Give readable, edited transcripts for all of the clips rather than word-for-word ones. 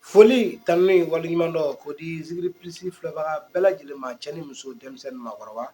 Foli, tanuni, waleɲumandɔn k'o di Zikiri Plus filɛbaga bɛɛ lajɛlen ma, cɛ ni muso, denmisɛnnin, maakɔrɔba,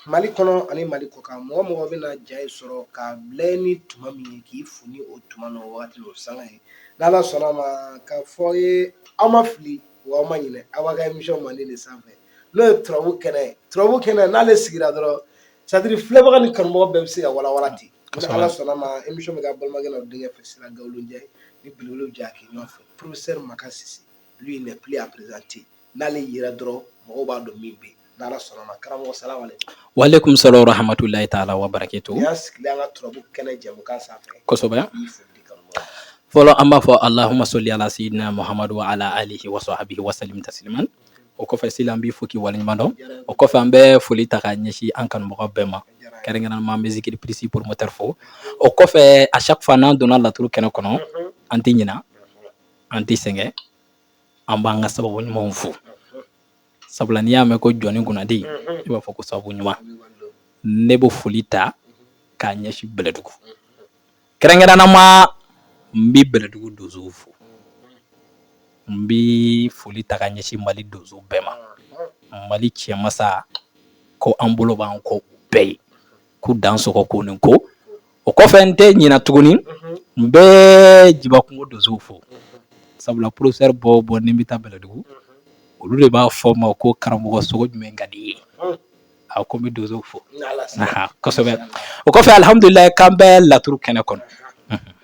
Mali kɔnɔ ani Mali kɔkan. Mɔgɔ mɔgɔ bɛna ja in sɔrɔ ka bila ni tuma min ye, k'i fo ni o tuma n'o wagati n'o sanga ye. N'Ala sɔnna ma, ka fɔ ye, aw ma fili wa aw ma ɲinɛ aw b'a ka émission mandi de sanfɛ, n'o ye turabu kɛnɛ ye. Turabu kɛnɛ, n'ale sigira dɔrɔn, c'est à dire filɛbaga ni kanubaga bɛɛ bɛ se ka walawala ten. Ni Ala sɔnna ma, émission bɛ kɛ balimakɛ n'aw denkɛ fɛ, Sira Gawulujɛ ni belebelew jɛ kɛ ɲɔgɔn fɛ. Professeur Maka Sise, lui, il n'est plus à présenter. N'ale yera dɔrɔn, mɔgɔw b'a dɔn min bɛ yen. N'Ala sɔnna ma, karamɔgɔ, salamu aleykum. Waaleykum salam rahmatulahi taala wa barakatuh. Nin y'an sigilen an ka turabu kɛnɛ jɛmukan sanfɛ. Kosɛbɛ. I foli di kanubagaw. Fɔlɔ, an b'a fɔ allahumma solli ala sayyidina Muhammadu wa ala alihi wa sahbihi wa salim tasliman. O kɔfɛ, Sila, an b'i fo k'i waleɲuman dɔn. O kɔfɛ, an bɛ foli ta k'a ɲɛsin an kanubagaw bɛɛ ma, kɛrɛnkɛrɛnnama an bɛ Zikiri Plus promoteur fo. O kɔfɛ, à chaque fois n'an donna laturu kɛnɛ kɔnɔ, an tɛ ɲina, an tɛ sɛgɛn, an b'an ka sababu ɲumanw fo, sabula n'i y'a mɛn ko jɔnni kunnadi, i b'a fɔ ko sababu ɲuman. Ne bɛ foli ta k'a ɲɛsin Bɛlɛdugu, kɛrɛnkɛrɛnnama n bɛ Bɛlɛdugu donsow fo. N bɛ foli ta ka ɲɛsin Mali donso bɛɛ ma, Mali cɛmasa, ko an bolo b'an kɔ bɛɛ ye, k'u dan sɔgɔ ko ni ko. O kɔfɛ, n tɛ ɲina tuguni, n bɛ Jibakungo donsow fo, sabula professeur bɔ o bɔ ni n bɛ taa Bɛlɛdugu, olu de b'a fɔ n ma ko karamɔgɔ, sogo jumɛn ka di i ye? A ko n bɛ donsow fo kosɛbɛ. O kɔfɛ, alihamudulilayi, k'an bɛ laturu kɛnɛ kɔnɔ.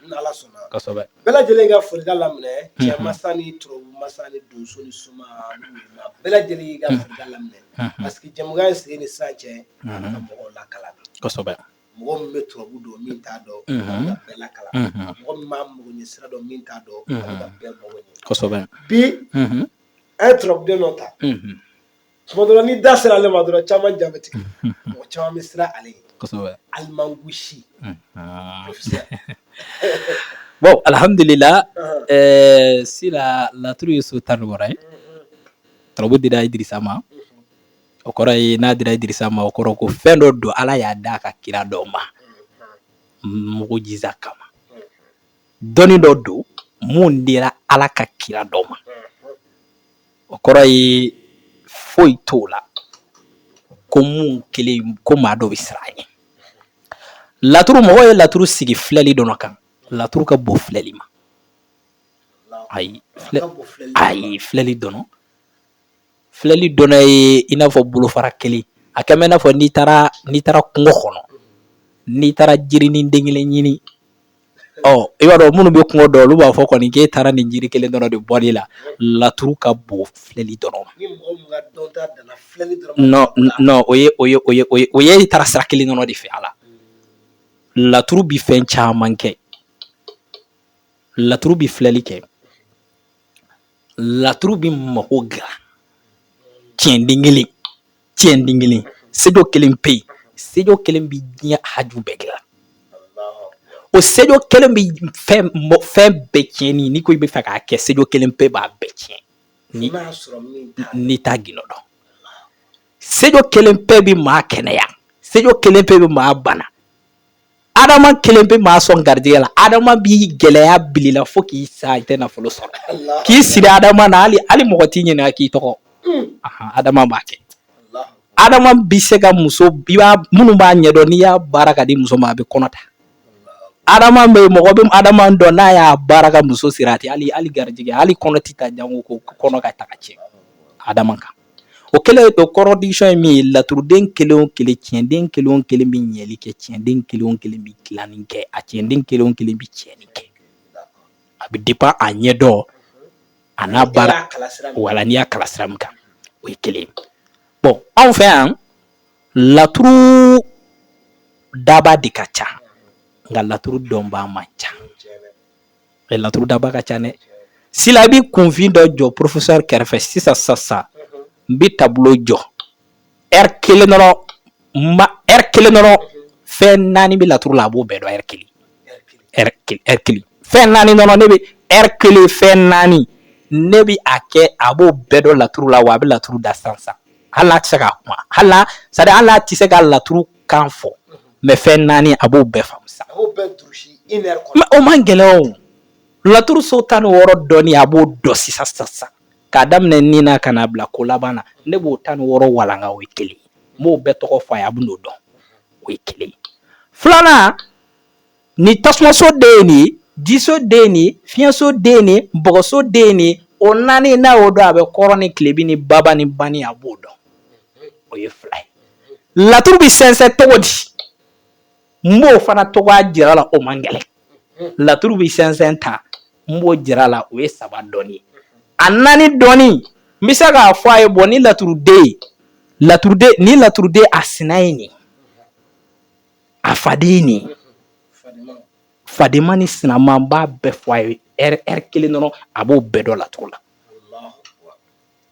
N'Ala sɔnna. Kosɛbɛ. Bɛɛ lajɛlen ka folikan laminɛ, cɛ masa ni turabu masa ni donso ni soma, bɛɛ lajɛlen y'i ka folikan laminɛ, parce que jɛmukan in sigi ni sisan cɛ, a bɛ ka mɔgɔw lakalan. Mɔgɔ min bɛ turabu dɔn, min t'a dɔn, a bɛ ka bɛɛ lakalan. Mɔgɔ min b'a mago ɲɛ sira dɔn, min t'a dɔn, a bɛ ka bɛɛ mago ɲɛ. Bi, an ye turabuden dɔ ta. Tuma dɔ la, ni da sera ale ma dɔrɔn, caman ja bɛ tigɛ, mɔgɔ caman bɛ siran ale ye. Alimangusi, professeur. Bon, alhamdulillah. Sila, laturu ye so 16 ye. Turabu dira Idirisa ma. O kɔrɔ ye, n'a dira Idirisa ma, o kɔrɔ ko fɛn dɔ don, Ala y'a d'a ka kira dɔ ma mujiza kama. Dɔnni dɔ don mun dira Ala ka kira dɔ ma, o kɔrɔ ye foyi t'o la ko mun kelen ko maa dɔ bɛ siran a ɲɛ. Laturu, mɔgɔ ye laturu sigi filɛli dɔrɔn kan. Laturu ka bon filɛli ma. Ayi, ayi, filɛli dɔrɔn, filɛli dɔrɔn ye i n'a fɔ bolofara kelen. A kɛmɛ i n'a fɔ n'i taara kungo kɔnɔ, n'i taara jirinin den kelen ɲini, ɔ i b'a dɔn minnu bɛ kungo dɔn, olu b'a fɔ kɔni k'e taara nin jiri kelen dɔrɔn de bɔli la. Laturu ka bon filɛli dɔrɔn ma. Non, non, o ye e taara sira kelen dɔrɔn de fɛ. A la, laturu bi fɛn caman kɛ. Laturu bi filɛli kɛ, laturu bi mago dilan. Tiɲɛden kelen, tiɲɛden kelen, sejo kelen pe yen, sejo kelen bi diɲɛ haju bɛɛ dilan. O sejo kelen bi fɛn fɛn bɛɛ tiɲɛni. N'i ko i bɛ fɛ k'a kɛ, sejo kelen pe b'a bɛɛ tiɲɛ ni n'i t'a gindo dɔn. Sejo kelen pe bi maa kɛnɛya, sejo kelen pe bi maa bana. Adama kelen pe maa sɔn garijɛgɛ la. Adama b'i gɛlɛya bilila fo k'i sa, i tɛ nafolo sɔrɔ, k'i siri adama na, hali mɔgɔ t'i ɲininka k'i tɔgɔ. Adama b'a kɛ. Adama bi se ka muso, i b'a minnu b'a ɲɛdɔn, n'i y'a baara ka di muso ma, a bɛ kɔnɔ ta. Adama bɛ, mɔgɔ bɛ adama dɔn, n'a y'a baara ka muso siri, a tɛ hali garijɛgɛ, hali kɔnɔ tɛ ta, jango ko kɔnɔ ka ta ka tiɲɛ adama kan. O kɛlen, o kɔrɔdiction ye min ye, laturuden kelen o kelen, tiɲɛden kelen o kelen bɛ ɲɛli kɛ, tiɲɛden kelen o kelen bɛ dilanni kɛ, a tiɲɛden kelen o kelen bɛ tiɲɛni kɛ. A bɛ dépend a ɲɛdɔn a n'a baara wala n'i y'a kala sira min kan, o ye kelen ye. Bon, anw fɛ yan, laturu daba de ka ca, nka laturu dɔnbaa man ca. Laturu daba ka ca dɛ. Sila, i bɛ kunfin dɔ jɔ professeur kɛrɛfɛ sisan sisan, n bɛ tableau jɔ heure kelen dɔrɔn ma, heure kelen dɔrɔn, fɛn naani bɛ laturu la, a b'o bɛɛ dɔn heure kelen, heure kelen, heure kelen, fɛn naani dɔrɔn. Ne bɛ heure kelen, fɛn naani ne bɛ a kɛ, a b'o bɛɛ dɔn laturu la, wa a bɛ laturu da sisan sisan. Hali n'a tɛ se k'a kuma, hali n'a, c'est à dire hali n'a tɛ se ka laturu kan fɔ, mais fɛn naani, a b'o bɛɛ faamu sisan. Mais o man gɛlɛn o. Laturu so 16 dɔnni, a b'o dɔn sisan sisan, k'a daminɛ ni na ka n'a bila ko laban na. Ne b'o 16 walanga, o ye kelen ye. N b'o bɛɛ tɔgɔ fɔ a ye, a bɛ n'o dɔn, o ye kelen ye. Filanan, ni tasumaso den ye nin ye, jiso den ye nin ye, fiɲɛso den ye nin ye, bɔgɔso den ye nin ye. O naani, n'a y'o dɔn, a bɛ kɔrɔn ni tilebin ni baba ni bani, a b'o dɔn. O ye fila ye. Laturu bɛ sɛnsɛn cogo di? N b'o fana tɔgɔ jira la, o man gɛlɛn. Laturu bɛ sɛnsɛn ta, n b'o jira la, o ye saba dɔnni ye. A naani dɔnni, n bɛ se k'a fɔ a ye, bɔn, ni laturuden ye, laturuden ni laturuden, a sina ye nin, a faden ye nin, fadenma ni sinama, n b'a bɛɛ fɔ a ye ɛri kelen dɔrɔn, a b'o bɛɛ dɔn laturu la.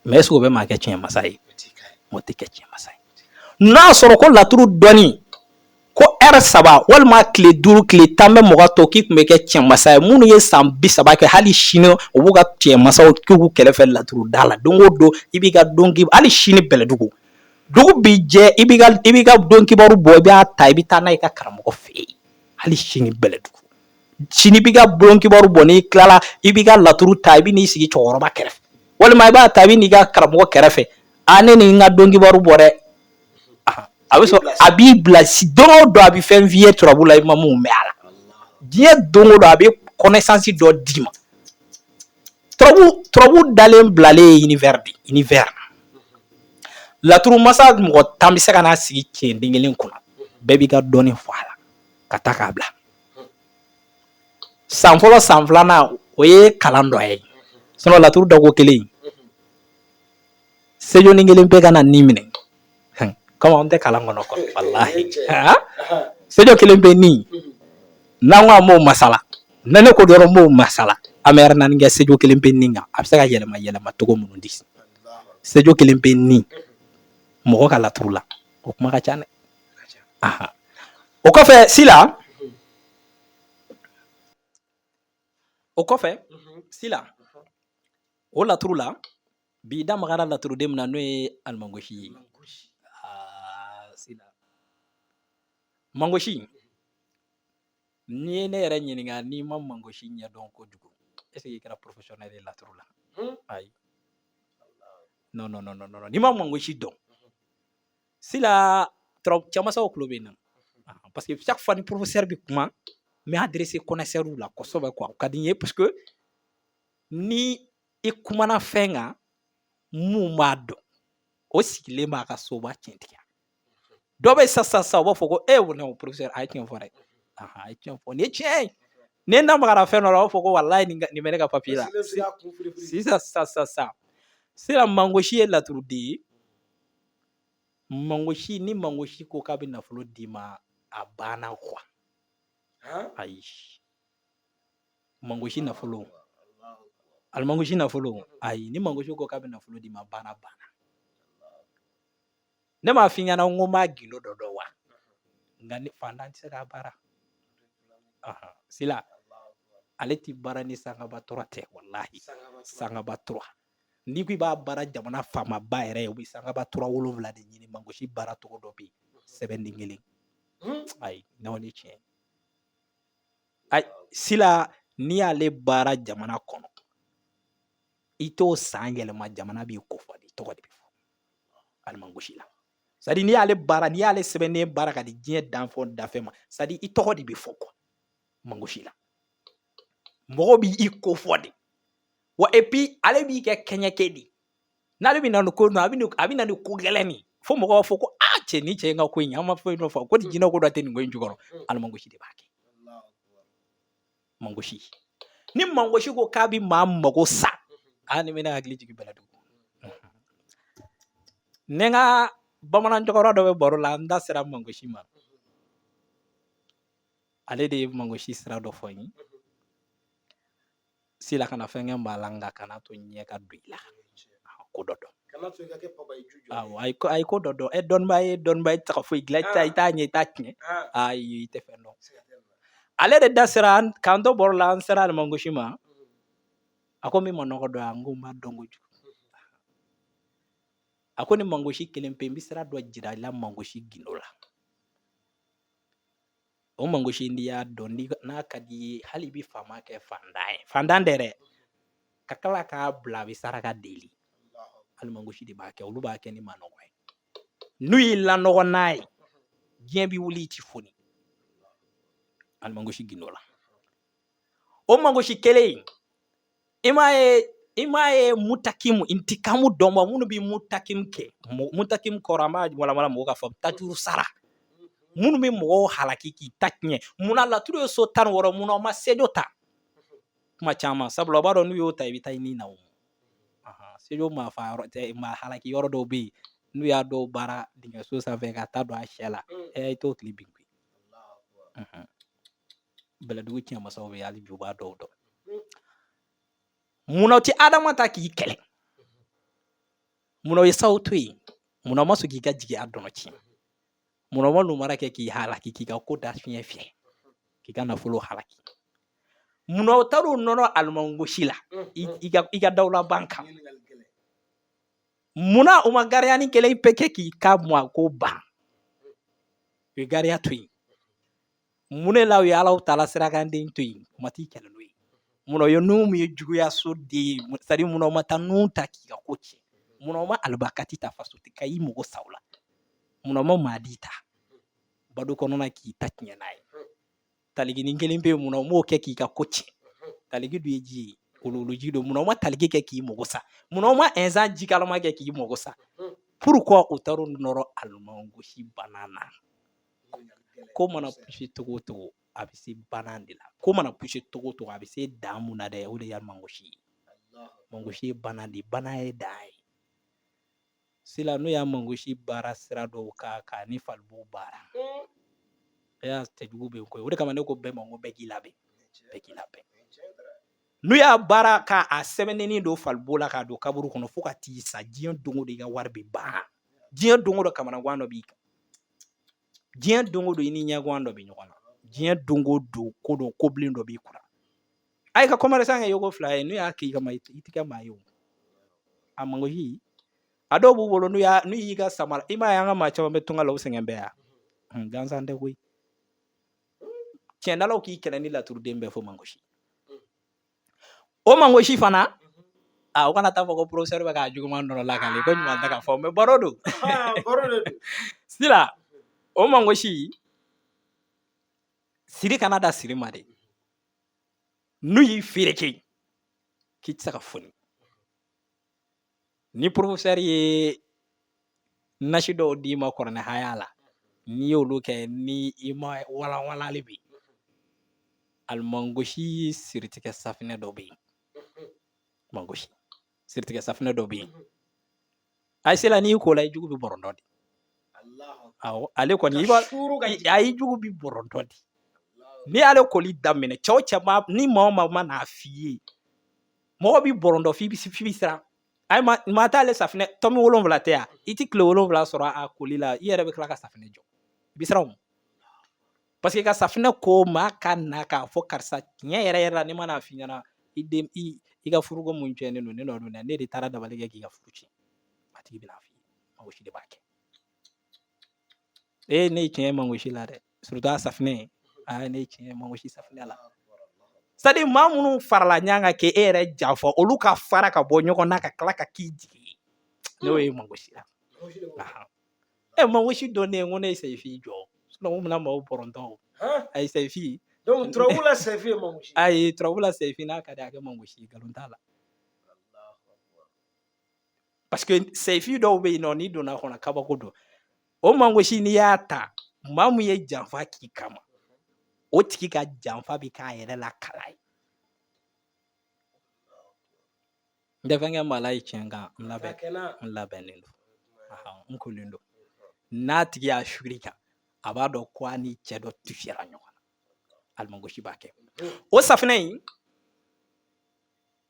Mais est-ce que o bɛ maa kɛ tiɲɛ masa ye? O tɛ kɛ tiɲɛ masa ye. N'a sɔrɔ ko laturu dɔnni ko ɛri 3 walima tile 5, tile 10 bɛ mɔgɔ to k'i tun bɛ kɛ tiɲɛ masa ye, minnu ye san 30 kɛ, hali sini u b'u ka tiɲɛ masaw k'u kɛrɛfɛ laturu da la. Don o don i b'i ka don, hali sini Bɛlɛdugu, dugu bi jɛ, i b'i ka don kibaru bɔ, i b'a ta, i bɛ taa n'a ye i ka karamɔgɔ fɛ yen. Hali sini Bɛlɛdugu, sini b'i ka don kibaru bɔ, n'i tilala, i b'i ka laturu ta, i bɛ n'i sigi cɛkɔrɔba kɛrɛfɛ, walima i b'a ta, i bɛ n'i ka karamɔgɔ kɛrɛfɛ. A ne ni n ka don kibaru bɔ dɛ. A bɛ sɔrɔ a b'i bila don o don, a bɛ fɛn f'i ye turabu la, i ma mun mɛn a la. Diɲɛ don o don, a bɛ connaissance dɔ d'i ma. Turabu dalen bilalen ye univers de univers. Laturu masa mɔgɔ 10 bɛ se ka n'a sigi tiɲɛ den kelen kunna, bɛɛ b'i ka dɔnni fɔ a la ka taa k'a bila. San fɔlɔ, san filanan, o ye kalan dɔ ye. Sinon laturu dako kelen, sejoni kelen bɛɛ ka na nin minɛ komi an tɛ kalan kɔnɔ kɔ, walahi sejo kelen bɛ nin n'an ko an b'o masala, ne ne ko dɔrɔn n b'o masala, an bɛ ɛri naani kɛ sejo kelen bɛ nin kan. A bɛ se ka yɛlɛma yɛlɛma cogo minnu di sejo kelen bɛ nin mɔgɔ ka laturu la, o kuma ka ca dɛ. O kɔfɛ sila, o kɔfɛ sila, o laturu la bi da magara laturuden min na, n'o ye alimangosi ye. Sila, mangosi, n'i ye ne yɛrɛ ɲininka, n'i ma mangosi ɲɛdɔn kojugu, est ce que i kɛra professionnel ye laturu la? Ayi, non, non, non, non, non, n'i ma mangosi dɔn sila, cɛmasaw tulo bɛ na, parce que chaque fois ni professeur bɛ kuma, n bɛ adressé connaisseur la kosɛbɛ quoi. O ka di n ye, parce que ni i kumana fɛn kan, mun b'a dɔn, o sigilen b'a ka so, o b'a tiɲɛtigiya. Dɔ bɛ sa sa sa, u b'a fɔ ko e non, professeur, a ye tiɲɛ fɔ dɛ, a ye tiɲɛ fɔ, nin ye tiɲɛ ye. Ni n da magara fɛn dɔ la, u b'a fɔ ko walayi nin bɛ ne ka papier la sisan. Sisan sisan sisan, mangosi ye laturuden ye. Mangosi, ni mangosi ko k'a bɛ nafolo d'i ma, a banna quoi. Ayi, mangosi nafolo, alimangosi nafolo, ayi, ni mangosi ko k'a bɛ nafolo d'i ma, banna banna. Ne m'a f'i ɲɛna n ko n b'a gindo dɔ dɔn wa? Nka ni fantan tɛ se k'a baara. Sila, ale ti baara ni sangaba tura tɛ, walahi sangaba tura. N'i ko i b'a baara jamana faamaba yɛrɛ ye, u bɛ sangaba tura 7 de ɲini. Mangosi baara cogo dɔ bɛ yen, sɛbɛnden kelen. Ayi, n'o ni tiɲɛ. Ayi, sila, n'i y'ale baara jamana kɔnɔ, i t'o san yɛlɛma, jamana b'i ko fɔ de, i tɔgɔ de bɛ fɔ alimangosi la. C'est à dire, n'i y'ale baara, n'i y'ale sɛbɛnden baara ka di diɲɛ danfɛn o danfɛn ma, c'est à dire i tɔgɔ de bɛ fɔ quoi. Mangosi la, mɔgɔw b'i ko fɔ de wa. Et puis ale b'i kɛ kɛɲɛkɛ de. N'ale bɛ na ni ko a bɛ na ni ko gɛlɛn de, fo mɔgɔw b'a fɔ ko aa cɛ, ni cɛ in ka ko in, an ma foyi dɔ fɔ ko jinɛ ko dɔ tɛ nin ko in jukɔrɔ. Alimangosi de b'a kɛ. Mangosi, ni mangosi ko k'a bɛ maa mago sa, aa, ni bɛ ne hakili jigin Bɛlɛdugu. Ne n ka bamanan cɛkɔrɔba dɔ bɛ baro la, n da sera mangosi ma, ale de ye mangosi sira dɔ fɔ n ye. Sila, kana fɛn kɛ maa la, nka kana to ɲɛ ka don i la, ko dɔ dɔn. Awɔ, a ye ko dɔ dɔn. E dɔnnibaa ye, dɔnnibaa, i tɛ se ka foyi dilan, i t'a ɲɛ, i t'a tiɲɛ. Ayi, i tɛ fɛn dɔn. Ale de da sera k'an to baro la, an sera alimangosi ma. A ko min ma nɔgɔ dɔn, n ko n b'a dɔn kojugu. A ko ni mangosi kelen pe, n bɛ sira dɔ jira i la mangosi gindo la. O mangosi n'i y'a dɔn, n'a ka di i ye, hali i bɛ faama kɛ fantan ye, fantan tɛ dɛ, ka tila k'a bila a bɛ saraka deli. Alimangosi de b'a kɛ, olu b'a kɛ ni manɔgɔ ye. N'u y'i lanɔgɔ n'a ye, diɲɛ bɛ wuli i ti foni. Alimangosi gindo la, o mangosi kelen in, i m'a ye mutakimu intikamu dɔnba minnu bɛ mutakimu kɛ. Mutakimu kɔrɔ, an b'a walawala mɔgɔw ka fɔ, tajuru sara minnu bɛ mɔgɔw halaki k'i ta tiɲɛ. Munna laturu ye so 16? Munna o ma sejo ta kuma caman? Sabula o b'a dɔn n'u y'o ta, i bɛ taa i ni na. O sejo maa fa yɔrɔ tɛ, maa halaki yɔrɔ dɔw bɛ yen, n'u y'a dɔw baara dingɛso sanfɛ ka taa don a sɛ la, i t'o tile bin koyi. Bɛlɛdugu tiɲɛ masaw bɛ yen hali bi, u b'a dɔw dɔn. Munna u tɛ adama ta k'i kɛlɛ? Munna u ye saw to yen? Munna u ma sɔn k'i ka jigiya dɔnɔ tiɲɛ? Munna u ma lumara kɛ k'i halaki, k'i ka ko da fiɲɛ fiyɛ, k'i ka nafolo halaki? Munna u taar'u nɔnɔ alimangosi la i ka dawulaban kan? Munna u ma gariyani kelen pe kɛ k'i ka mako ban? U ye gariya to yen. Mun de la u ye Alahu taala siraganden to yen, u ma t'i kɛlɛ n'o ye? Munna u ye Nuhu min ye juguya so den ye, c'est à dire munna u ma taa Nuhu ta k'i ka ko tiɲɛ? Munna u ma alibakati ta faso ka i mago sa o la? Munna u ma Madi ta bado kɔnɔna k'i ta tiɲɛ n'a ye? Taliginin kelen bɛ yen, munna u m'o kɛ k'i ka ko tiɲɛ? Taligi dun ye ji ye, kololo ji don. Munna u ma taligi kɛ k'i mago sa? Munna u ma ɛnzan jikalama kɛ k'i mago sa? Pourquoi u taar'u nɔrɔ alimangosi bana na? Ko mana poussé cogo o cogo, a bɛ se bana de la. Ko mana poussé cogo o cogo, a bɛ se dan mun na dɛ, o de ye mangosi ye. Mangosi ye bana de ye, bana ye dan ye. Sila n'u y'a mangosi baara sira dɔw kan k'a ni falibo baara, e y'a cɛjugu bɛ yen koyi. O de kama ne ko bɛɛ ma ko bɛɛ k'i labɛn, bɛɛ k'i labɛn. N'u y'a baara k'a sɛbɛnni don falibo la k'a don kaburu kɔnɔ fo ka t'i sa, diɲɛ don o don i ka wari bɛ ban, diɲɛ don o don kamanagan dɔ b'i kan, diɲɛ don o don i ni ɲɛguwan dɔ bɛ ɲɔgɔn na, diɲɛ don o don ko dɔ kobilen dɔ b'i kunna. A y'i ka commerçant kɛ yoko fila ye, n'u y'a k'i kama, i tɛ kɛ maa ye. O a mangosi, a dɔw b'u bolo, n'u y'i ka samara, i m'a ye an ka maa caman bɛ tunga la, u sɛgɛn bɛɛ yan gansan tɛ koyi. Tiɲɛdalaw k'i kɛlɛ ni laturuden bɛɛ fo mangosi. O mangosi fana, a o kana taa fɔ ko professeur bɛ k'a juguman dɔrɔn lakale, ko ɲuman tɛ ka fɔ, mais baro don. Sila o mangosi siri kana da siri ma dɛ. N'u y'i feereke k'i tɛ se ka foni, ni professeur ye nasi dɔw d'i ma kɔrɔnɛ haya la, n'i y'olu kɛ, ni i ma walanwalali bɛ yen. Alimangosi siritigɛ safinɛ dɔ bɛ yen, mangosi siritigɛ safinɛ dɔ bɛ yen. A sela n'i ko la, i jugu bɛ bɔrɔntɔ de. Awɔ, ale kɔni i b'a a i jugu bɛ bɔrɔntɔ de. N'i y'ale koli daminɛ, cɛ o cɛ ma, ni maa o maa ma n'a f'i ye, mɔgɔ bɛ bɔrɔntɔ f'i bɛ siran. Ayi, maa t'ale safinɛ tɔmi 7 tɛ yan, i ti tile 7 sɔrɔ a koli la, i yɛrɛ bɛ tila ka safinɛ jɔ, i bɛ siran o. Parce que ka safinɛ ko maa ka na k'a fɔ karisa tiɲɛ yɛrɛ yɛrɛ la, ne ma n'a f'i ɲɛna, i den i ka furuko mun tiɲɛnen don, ne nɔ don dɛ, ne de taara dabali kɛ k'i ka furu tiɲɛ. A tigi bɛna f'i ye, mangosi de b'a kɛ. Ee, ne ye tiɲɛ mangosi la dɛ, surtout a safinɛ. Aa, ne ye tiɲɛ mangosi safinɛ la. C'est à dire maa minnu farala ɲɔgɔn kan k'e yɛrɛ janfa, olu ka fara ka bɔ ɲɔgɔn na ka tila ka k'i jigi ye, n'o ye mangosi la. Ɛ, mangosi dɔnnen ko ne ye sɛyifi jɔ, sinon n bɛna maaw bɔrɔntɔ. Ayi, sɛyifi. Donc turabu la sɛyifi ye mangosi. Ayi, turabu la sɛyifi n'a ka di a kɛ mangosi, nkalon t'a la. Parce que sɛyifi dɔw bɛ yen nɔ, n'i donna a kɔnɔ, kabako don. O mangosi, n'i y'a ta, maa mun ye janfa k'i kama, o tigi ka janfa bɛ k'a yɛrɛ la kala ye. N tɛ fɛn kɛ maa la ye tiɲɛ kan, n labɛn, n labɛnnen don, n kolen don. N'a tigi y'a suri kan, a b'a dɔn ko a ni cɛ dɔ tufiyara ɲɔgɔn na. Alimangosi b'a kɛ. O safinɛ in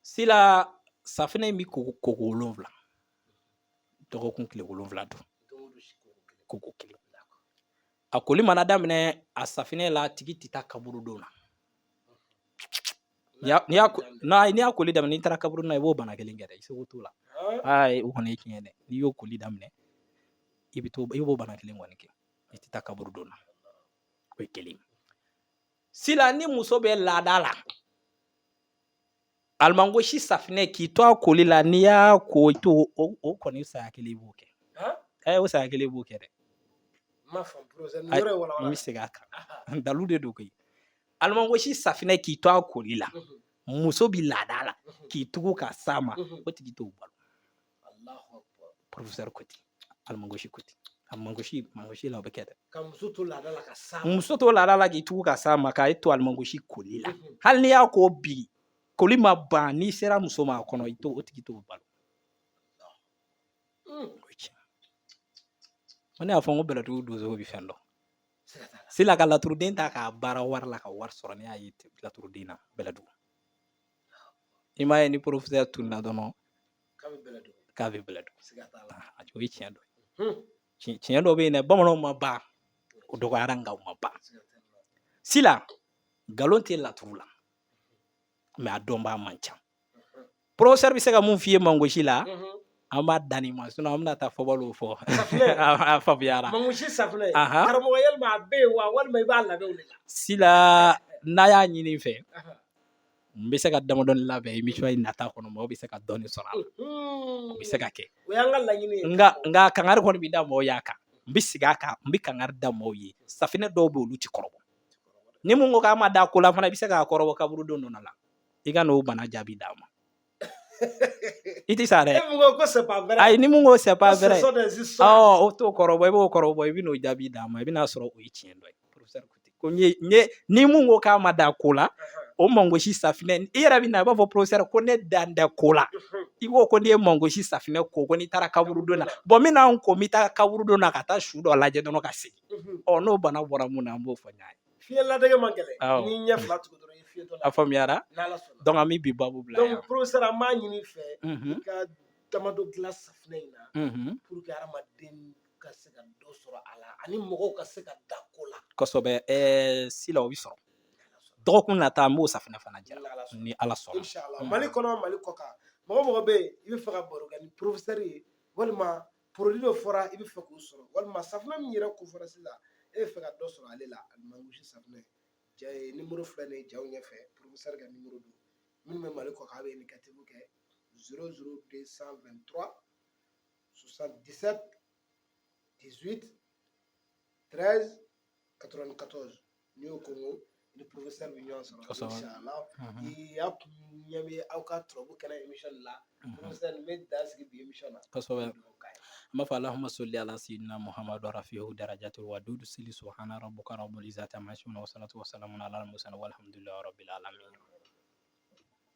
sila, safinɛ in bɛ koko 7, dɔgɔkun tile 7 don, koko kelen. A koli mana daminɛ a safinɛ la, a tigi tɛ taa kaburudon na. N'i y'a koli daminɛ, n'i taara kaburudon na, i b'o bana kelen kɛ dɛ, i seko t'o la. Ayi, o kɔni ye tiɲɛ dɛ. N'i y'o koli daminɛ, i bɛ to i b'o bana kelen kɔni kɛ, i tɛ taa kaburudon na. O ye kelen. Sila ni muso bɛ laada la, alimangosi safinɛ k'i to a koli la, n'i y'a ko to o kɔni saya kelen i b'o kɛ. Ɛ, o saya kelen i b'o kɛ dɛ. N bɛ segin a kan, dalu de don koyi. Alimangosi safinɛ k'i to a koli la, muso bi laada la, k'i tugu ka s'a ma, o tigi t'o balo. Professeur ko ten, alimangosi ko ten. A mangosi mangosi la, o bɛ kɛ dɛ. Ka muso to laada la ka s'a ma. Muso to laada la k'i tugu ka s'a ma, k'a to alimangosi koli la, hali n'i y'a ko bi, koli ma ban, n'i sera muso ma a kɔnɔ, i t'o, o tigi t'o balo. O ye tiɲɛ. Ne y'a fɔ n ko bɛlɛdugu donsow bɛ fɛn dɔn. Sila ka laturuden ta k'a baara wari la ka wari sɔrɔ, ne y'a ye laturuden na bɛlɛdugu. I m'a ye ni professeur tununa dɔrɔn k'a bɛ bɛlɛdugu. O ye tiɲɛ dɔ ye. Tiɲɛ dɔ bɛ yen dɛ, bamananw ma ban, o dɔgɔyara nka u ma ban. Sila nkalon tɛ laturu la, mais a dɔnbaa man ca. Professeur bɛ se ka mun f'i ye mangosi la, an b'a dan nin ma, sinon an bɛna taa fɔbaliw fɔ. A faamuyara? Mangosi safunɛ, karamɔgɔ, yalima a bɛ yen wa, walima i b'a labɛn o de la? Sila, n'a y'a ɲini n fɛ, n bɛ se ka damadɔni labɛn émission in nata kɔnɔ, mɔgɔw bɛ se ka dɔɔni sɔrɔ a la. O bɛ se ka kɛ. O y'an ka laɲini ye. Nka kangari kɔni bɛ da mɔgɔw y'a kan, n bɛ segin a kan, n bɛ kangari da mɔgɔw ye. Safinɛ dɔw bɛ yen, olu ti kɔrɔbɔ. Ni mun ko k'a ma da ko la fana, i bɛ se k'a kɔrɔbɔ kaburudon dɔ la, i ka n'o bana jaabi d'a ma. I tɛ sa dɛ. Ayi, ni mun ko c'est pas vrai, ɔ o t'o kɔrɔbɔ, i b'o kɔrɔbɔ, i bɛ n'o jaabi d'a ma, i bɛna sɔrɔ o ye tiɲɛ dɔ ye. Professeur ko ten ko n ye ni mun ko k'a ma da ko la, o mangosi safinɛ, i yɛrɛ bɛ na, i b'a fɔ professeur ko ne dan tɛ ko la. I ko n'i ye mangosi safinɛ ko n'i taara kaburudon na, bon n bɛna n ko n bɛ taa kaburudon na ka taa su dɔ lajɛ dɔrɔn ka segin. Ɔ n'o bana bɔra mun na, an b'o fɔ ɲɔgɔn ye. Fiɲɛ ladege man gɛlɛn, n'i ɲɛ fila tugu dɔrɔn i fiɲɛtɔ la. A faamuyara? N'Ala sɔnna. Donc an bɛ bi babu bila yan. Donc professeur, an b'a ɲini i fɛ, i ka damadɔ dilan safinɛ in na pour que hadamaden ka se ka dɔ sɔrɔ a la ani mɔgɔw ka se ka da ko la. Kosɛbɛ. Sila, o bɛ sɔrɔ dɔgɔkun nata, an b'o safinɛ fana jira ni Ala sɔnna. Inshallah. Mali kɔnɔ, Mali kɔ kan, mɔgɔ mɔgɔ bɛ yen i bɛ fɛ ka baro kɛ ni professeur ye, walima produit dɔ fɔra i bɛ fɛ k'o sɔrɔ, walima safunɛ min yɛrɛ ko fɔra sisan e bɛ fɛ ka dɔ sɔrɔ ale la, alimangosi safunɛ ja ye, nimoro filɛ nin ye jaw ɲɛfɛ, professeur ka nimoro don. Minnu bɛ Mali kɔ kan, a bɛ indicatif kɛ 00 223 77 18 13 94. N'i y'o ko ni professeur bɛ ɲɔgɔn sɔrɔ inshallah. I aw kun ɲɛ bɛ aw ka turabu kɛnɛ émission la. Professeur, n bɛ dan sigi bi émission na. Kosɛbɛ. An b'a fɔ allahumma salli ala sayyidina muhammadu rafi'u darajatul wadudu sili subhana rabbuka rabbil izzati amma yasifun wa salatu wa salamun ala al mursalin walhamdulillahi rabbil alamin.